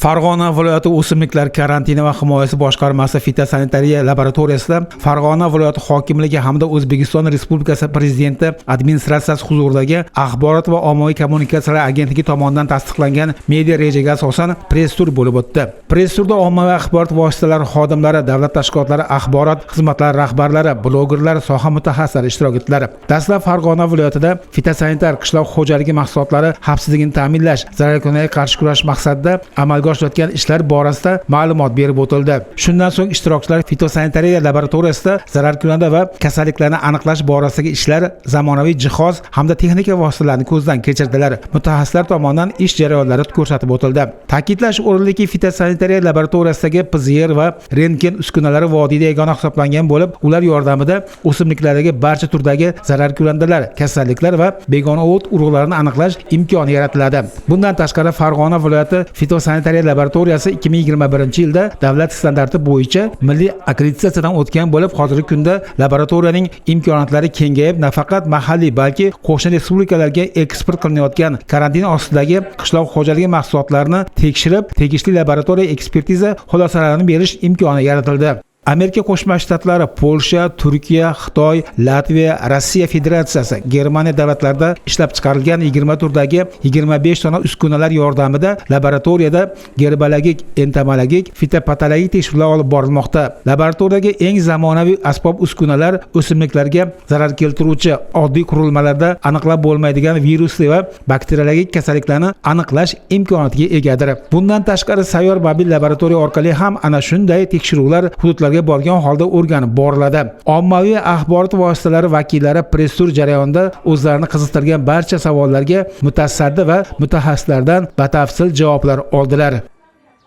Farg'ona viloyati o'simliklar karantini va himoyasi boshqarmasi fitosanitariya laboratoriyasida Farg'ona viloyati hokimligi hamda O'zbekiston Respublikasi Prezidenti administratsiyasi huzuridagi Axborot va ommaviy kommunikatsiyalar agentligi tomonidan tasdiqlangan media rejaga asosan press tur bo'lib o'tdi. Press turda ommaviy axborot vositalari xodimlari, davlat tashkilotlari axborot xizmatlari rahbarlari, blogerlar, soha mutaxassislari ishtirok etdilar. Dastlab Farg'ona viloyatida fitosanitar qishloq xo'jaligi mahsulotlari xavfsizligini ta'minlash, zararkunandalarga qarshi kurash maqsadida amalga oshirilgan ishlar borasida ma'lumot berib o'tildi. Shundan so'ng ishtirokchilar fitosanitariya laboratoriyasida zararkunanda va kasalliklarni aniqlash borasidagi ishlar, zamonaviy jihoz hamda texnika vositalarini ko'zdan kechirdilar. Mutaxassislar tomonidan ish jarayonlari ko'rsatib o'tildi. Ta'kidlash o'rinliki, fitosanitariya laboratoriyasidagi PCR va rentgen uskunalari vodiyda yagona hisoblangan bo'lib, ular yordamida o'simliklardagi barcha turdagi zararkunandalar, kasalliklar va begona o't urug'larini aniqlash imkoni yaratiladi. Bundan tashqari, Farg'ona viloyati fitosanitariya laboratoriyasi 2021-yilda davlat standarti bo'yicha milliy akkreditatsiyadan o'tgan bo'lib, hozirgi kunda laboratoriyaning imkoniyatlari kengayib, nafaqat mahalliy, balki qo'shni respublikalarga eksport qilinayotgan karantin ostidagi qishloq xo'jaligi mahsulotlarini tekshirib, tegishli laboratoriya ekspertiza xulosalarini berish imkoni yaratildi. Amerika Qo'shma Shtatlari, Polsha, Turkiya, Xitoy, Latviya, Rossiya Federatsiyasi, Germaniya davlatlarida ishlab chiqarilgan 20 turdagi 25 dona uskunalar yordamida laboratoriyada gerbologik, entomologik, fitopatologik tekshiruvlar olib borilmoqda. Laboratoriyadagi eng zamonaviy asbob uskunalar o'simliklarga zarar keltiruvchi, oddiy qurilmalarda aniqlab bo'lmaydigan virusli va bakteriologik kasalliklarni aniqlash imkoniyatiga egadir. Bundan tashqari, sayyor mobil laboratoriya orqali ham ana shunday tekshiruvlar hududlarga borgan holda o'rganib boriladi. Ommaviy axborot vositalari vakillari press tur jarayonida o'zlarini qiziqtirgan barcha savollarga mutasaddi va mutaxassislardan batafsil javoblar oldilar.